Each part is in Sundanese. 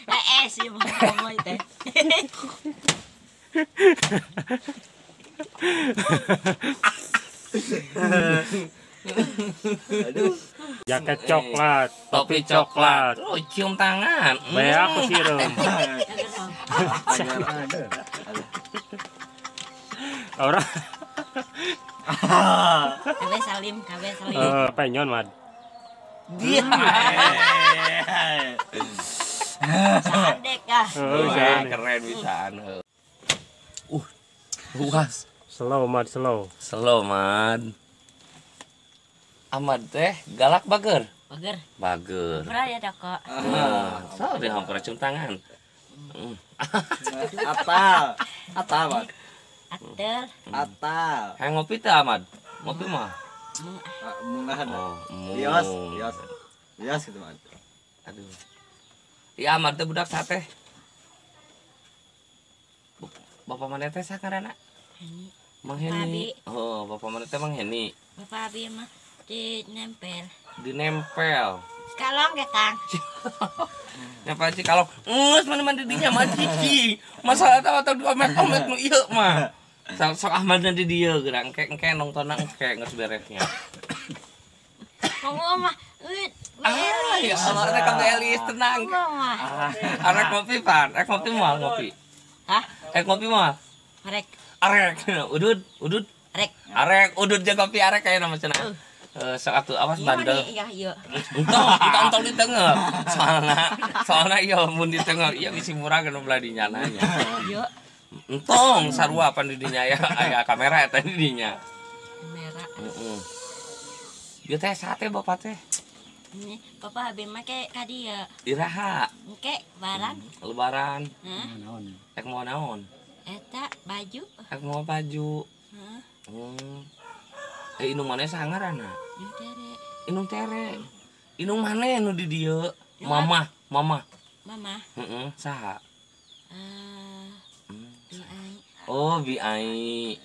Eh sih mau ngomong teh. Aduh. Jaket coklat, topi coklat. Oh, cium tangan. Banyak aku sirum. Orang. Kabe salim, kabe salim. Penyon, Mad. Dia. Sandek ah. Oh, keren bisaan. Luas. Slow, Mad, slow. Slow, Mad. Ahmad teh galak bager. Bager. Bager. Pernah ya dok. So dia hampir cium tangan. Atal. Atal, Mad. Atal. Atal. Hayang ngopi teh Ahmad? Ngopi mah. Mungahan. Oh, bios, bios. Bios gitu, Mad. Aduh. Iya Ahmad teh budak sate. Bapak mana teh sakarana? Heni. Mang Heni. Oh, bapak mana teh Mang Heni. Bapak abi mah dinempel. Dinempel. Kalong ge, Kang. Nyapa Cikalong. Geus mana-mana di dinya mah cicing. Masalah tahu atau diomet-omet nu ieu mah. Sok Ahmadna di dieu geura engke engke nongtonna engke geus beresnya. Monggo mah. Ah, ya Allah, rek ka Elis tenang. Arek ngopi pan, rek ngopi moal ngopi. Hah? Rek ngopi moal? Arek. Arek, udud, udud. Arek. Arek, udud jeung kopi arek aya nama cenah. Sok atuh awas bandel. Iya, iya. Entong, entong di tengah. Soalna, soalna ieu mun di tengah ieu bisi murah geus belah dinya nanya. Iya. Entong sarua pan di dinya aya aya kamera eta di dinya. Kamera. Heeh. Ieu teh sate bapak teh. Ini bapak abi mah ke ka dieu. Iraha. Engke lebaran. Lebaran. Hah? Ek mau naon? Eta baju. Ek mau baju. Heeh. Eh inung maneh saha ngaranna? Inung tere. Inung tere. Inung maneh nu di dieu? Mamah, mamah. Mamah. Heeh, saha? Bi Ai. Oh, Bi Ai.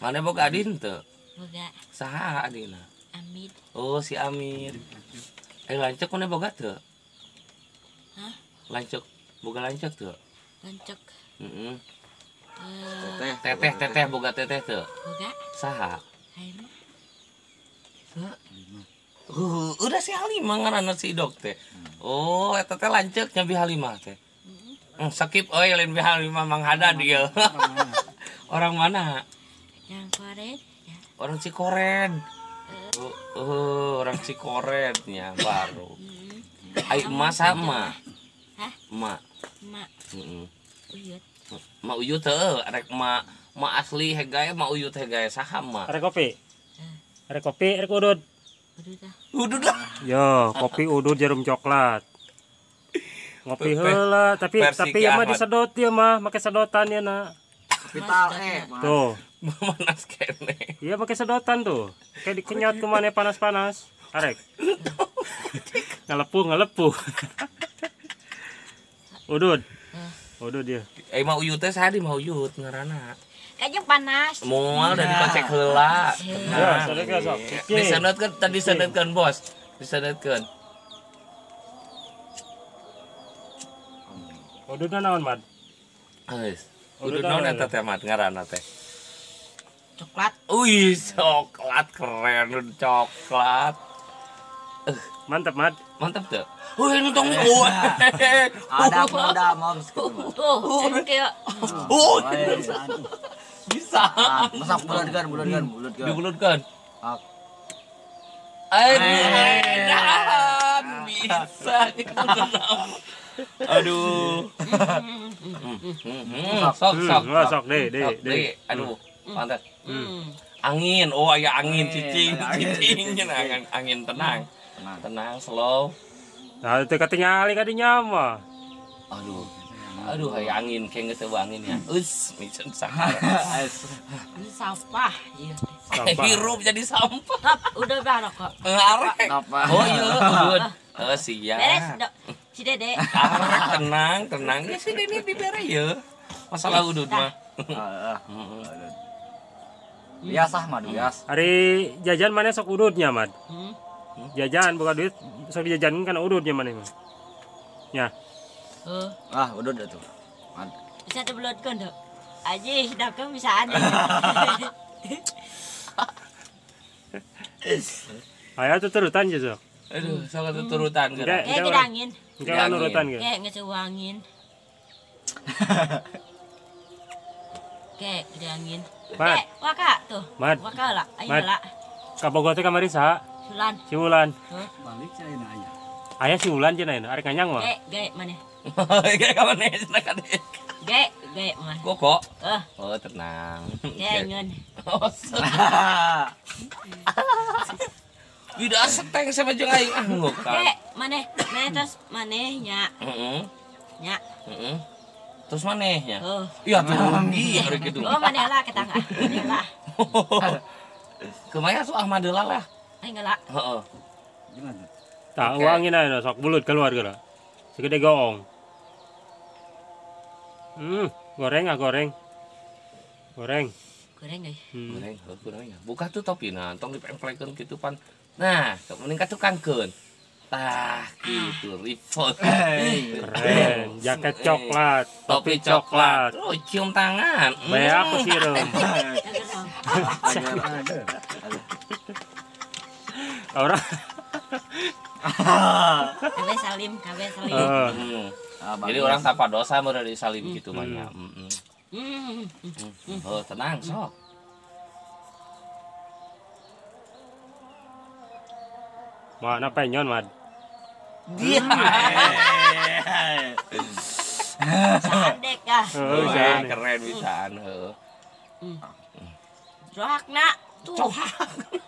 Maneh boga adin teu? Boga. Saha adina? Amir. Oh, si Amir. Eh lanceuk maneh boga teu? Hah? Lanceuk, boga lanceuk teu? Lanceuk. Heeh. Teteh, teteh, teteh boga teteh teu? Boga. Saha? Halimah. Udah si Halimah ngaranna si Idok teh. Oh, eta teh lanceuk nya Bi Halimah teh. Skip euy lain Bi Halimah Mang Hadad ieu. Orang mana? Yang Kored. Ya. Orang Cikored. Orang Cikorednya baru. Ai emak sama. Hah? Emak. Emak. Heeh. Uyut. Mak Uyut heuh, arek emak mak asli hegae mak Uyut hegae saha mak? Arek kopi. Arek kopi, arek udud. Udud ah. Udud lah. Yo, kopi udud jarum coklat. Ngopi heula, tapi ieu mah disedot ieu mah, make sedotan ieu na. Vital Tuh. Panas kene. Iya pakai sedotan tuh. Kayak dikenyot ke mana panas-panas. Arek. Ngelepuh, ngelepuh. Udud. Udud dia. Eh mah Uyut teh saha di mah Uyut ngaranna? Kayaknya panas. Moal dari kocek heula. Ya, sedotkeun sok. Disedotkeun tadi disedotkeun bos. Disedotkeun. Ududna naon, Mad? Geus. Udud naon eta teh, Mad ngaranna teh? Coklat. Wih, coklat keren udud coklat. Mantap, Mad. Mantap tuh. Wih, nonton. Ada muda moms gitu. Tuh, kayak. Oh, bisa. Masak bulatkan, bulatkan, bulatkan. Dibulutkan. Bisa. Aduh. Sok, sok, sok deh, deh. Aduh, mantap. Angin, oh ya angin cicing, cicing, angin, angin tenang. Tenang, slow. Nah, itu ketinggalan kadinya mah. Aduh. Aduh, kayak angin, kayak geus eueuh anginnya. Us, micen saha. Ini sampah, iya. Hirup jadi sampah. Top, udah barok kok. Arek. Oh iya, udah. Oh, siap. Beres, Dok. Si Dede. Arek tenang, tenang. Ya si Dede dibere ya. Masalah udud mah. Heeh. Biasa mah, biasa. Hari jajan mana sok ududnya, Mad? Jajan buka duit sok dijajanin kan ududnya mana mah. Ya. Heuh. Ah, udud atuh. Bisa dibelotkeun teu? Aji, hidapkeun bisa aneh. Aya tuturutan je sok. Aduh, sok tuturutan geura. Kayak gedangin. Engke nurutan ge. Kayak ngecewangin. Kayak gedangin. Mad. Waka tuh. Mad. Waka lah, ayo lah. Ka Bogor teh kamari saha? Sulan. Si Wulan. Balik cenah aya. Aya si Wulan cenah ayeuna, arek nganyang mah. Ge, ge maneh. Ge ka maneh cenah ka dieu. Ge, ge mah. Koko. Eh. Oh, tenang. Ge ngeun. Oh. Tidak seteng sama jeung aing ah ngok. Ge, maneh, maneh terus maneh nya. Heeh. Nya. Heeh. Terus maneh nya. Heeh. Iya tuh rugi hari kitu. Oh, maneh lah kita enggak. Maneh lah. Kumaha atuh Ahmad heula lah. Aing heula. Heeh. Gimana? Tah uangin ayeuna sok bulut keluar geura. Segede goong. Goreng ah goreng. Goreng. Goreng euy. Goreng, heuh goreng. Buka tuh topina, tong dipemplekeun kitu pan. Nah, mending katukangkeun. Tah, gitu repot. Keren, jaket coklat, topi coklat. Oh, cium tangan. Bae aku sireum. Ora. Kabeh salim, kabeh salim. Jadi orang tanpa dosa meureun disalim gitu mah nya. Oh, tenang sok. Mana penyon, Mad? Dia. Sadek ah. Oh, keren pisan, heuh. Rohakna tuh.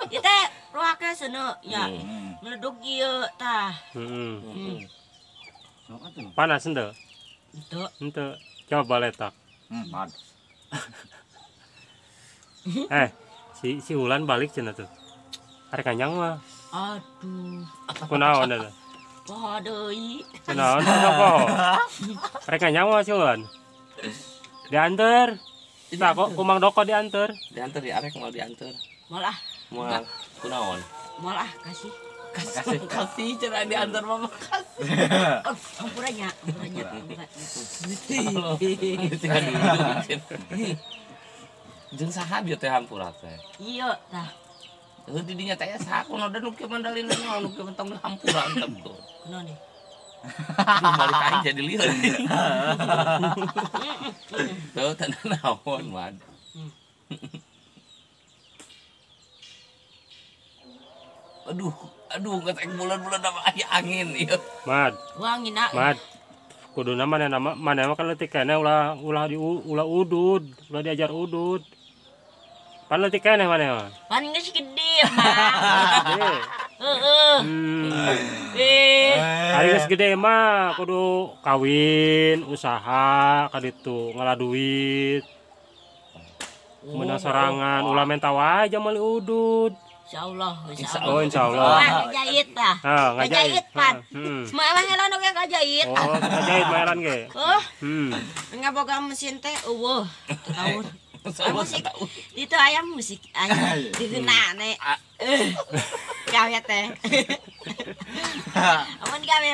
Ieu teh rohakna seuneu nya. Meledug ieu tah. Heeh. Panas henteu? Henteu. Henteu. Coba letak. Mad. Si Wulan balik cenah tuh. Arek kanyang mah. Aduh. Kunaon eta? Poho deui. Kunaon poho? Arek kanyang mah si Wulan. Dianter. Tah kok kumang doko dianter. Dianter di arek moal dianter. Moal ah. Moal kunaon? Moal ah kasih. Kasih kasih cenah dianter mah makasih. Hampura nya, hampura nya. Jeung saha bieu teh hampura teh? Iya tah. Heuh di dinya teh saha kuno dan nu kieu mandalin nu kieu tong hampura teh tuh. Kuno nih. Balik aing jadi lieur. Tuh teu naon mah. Aduh, aduh geus bulan-bulan aya angin ieu. Mad. Wah, angin ah. Mad. Kuduna manehna mah kan leutik keneh ulah ulah di ulah udud, ulah diajar udud. Pan leutik keneh maneh mah. Pan geus gede mah. Heeh. Ari geus gede mah kudu kawin, usaha ka ditu, ngala duit. Menang sorangan, ulah menta wae meuli udud. Insyaallah, insyaallah. Oh, insyaallah. Ngajahit tah. Heeh, ngajahit pan. Malah heula nu ge ngajahit. Oh, ngajahit maelan ge. Heuh. Ngaboga mesin teh eueuh tahun. Musik. Itu ayam musik ayam digeuna ne. Gawe teh. Amun gawe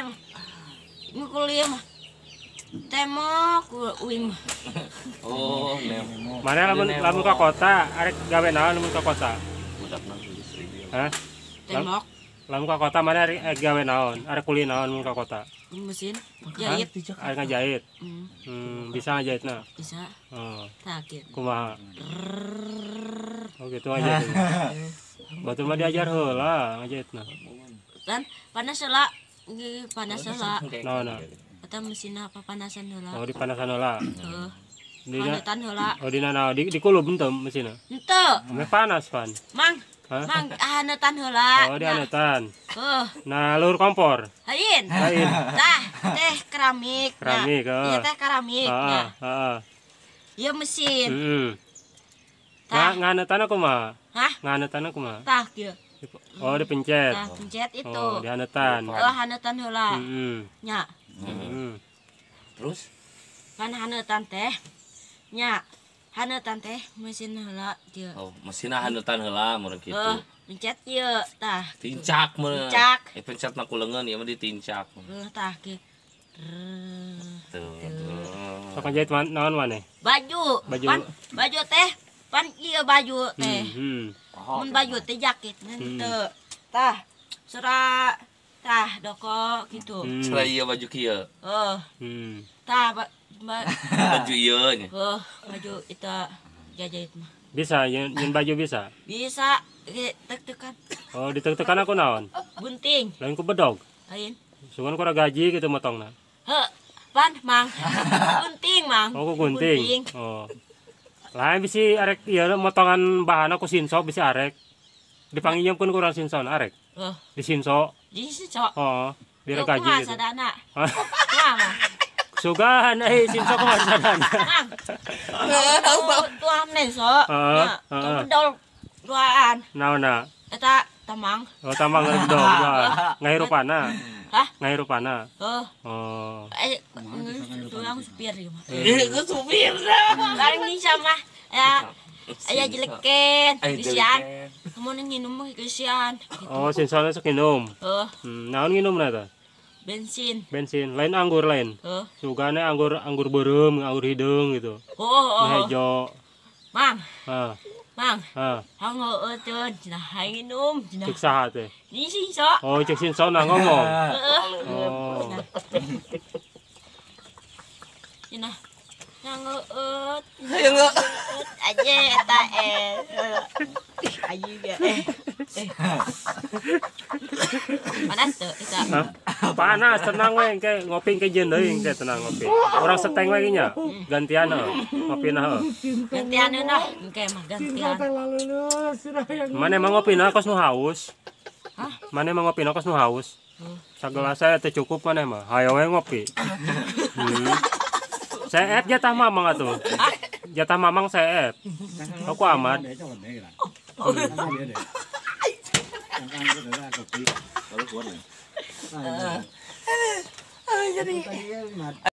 ngukul ieu mah. Temok uing. Oh, nemo. Mana lamun lamun ka kota, arek gawe naon lamun ka kota? Hah? Tembok. Lamun ka kota mana arek gawe naon? Arek kuli naon mun ka kota? Mesin jahit. Arek ngajahit. Bisa ngajahitna? Bisa. Oh. Tah kieu. Kumaha? Oh gitu aja. Batur mah diajar heula ngajahitna. Kan panas heula, panas heula. Naon? Eta mesinna papanasan heula. Oh, dipanasan heula. Heeh. Hanetan heula. Oh, dina naon? Dikulub henteu mesinna? Henteu. Meh panas pan. Mang. Mang hanetan heula. Oh, dihanetan. Heuh. Nah, luhur kompor. Lain. Lain. Tah, teh keramik. Keramik, heeh. Ieu teh keramik. Heeh, heeh. Ieu mesin. Heeh. Tah, nganetanna kumaha? Hah? Nganetanna kumaha? Tah kieu. Oh, dipencet. Tah, pencet itu. Oh, dihanetan. Oh, hanetan heula. Heeh. Nya. Heeh. Terus? Kan hanetan teh. Nya. Hanetan teh mesin heula kieu. Oh, mesinna hanetan heula meureun kitu. Heuh, pencet ieu tah. Tincak meureun. Tincak. Pencet mah ku leungeun ieu mah ditincak. Heuh tah kieu. Tuh. Sok ngajahit naon maneh? Baju. Baju. Pan, baju teh. Pan ieu baju teh. Mun baju teh jaket teu. Tah. Sera tah doko gitu. Sera ieu baju kieu. Heeh. Tah baju ieu nya. Heuh, baju itu jajahit mah. Bisa nyeun baju bisa? Bisa, tek-tekan. Oh, ditek-tekan aku naon? Gunting. Lain ku bedog. Lain. Sugan ku gaji gitu motongna. Heuh, pan mang. Gunting mang. Oh, ku gunting. Oh. Lain bisi arek ieu motongan bahan aku sinso bisi arek. Dipanginjemkeun ku urang sinso arek. Heuh. Di sinso. Di sinso. Oh, dire gaji gitu. Sadana. Kumaha? Sugan euy sinso kumaha sadana. Mang. Tuam nenso. Heeh. Bedol duaan. Naonna? Eta tamang. Oh, tamang bedol duaan. Ngahirupana. Hah? Ngahirupana. Heuh. Oh. Tulang supir ieu mah. Ieu supir dah. Bareng nih sama ya. Aya jeleken, kesian. Kamu nginum mah kesian. Oh, sinsona sok nginum. Heuh. Naon nginumna tah? Bensin. Bensin, lain anggur lain. Heuh. Sugane anggur beureum, anggur hideung gitu. Oh, oh. Hejo. Mang. Heeh. Mang. Heeh. Hang heueuh cenah hayang nginum cenah. Cek saha teh? Di sinso. Oh, cek sinso nah ngomong. Heeh. Oh. Cenah. Yang heueuh. Hayang heueuh. Aja eta Ayu ge. Panas tuh eta. Panas tenang we engke ngopi engke jeung deui engke tenang ngopi. Urang seteng we nya. Gantian heuh. Ngopina heuh. Gantian nah engke mah gantian. Mane mah ngopina kos nu haus. Hah? Mane mah ngopina kos nu haus. Sagelas saya teu cukup maneh mah. Hayo we ngopi. Seep jatah mamang atuh. Jatah mamang seep. Aku amat. Jadi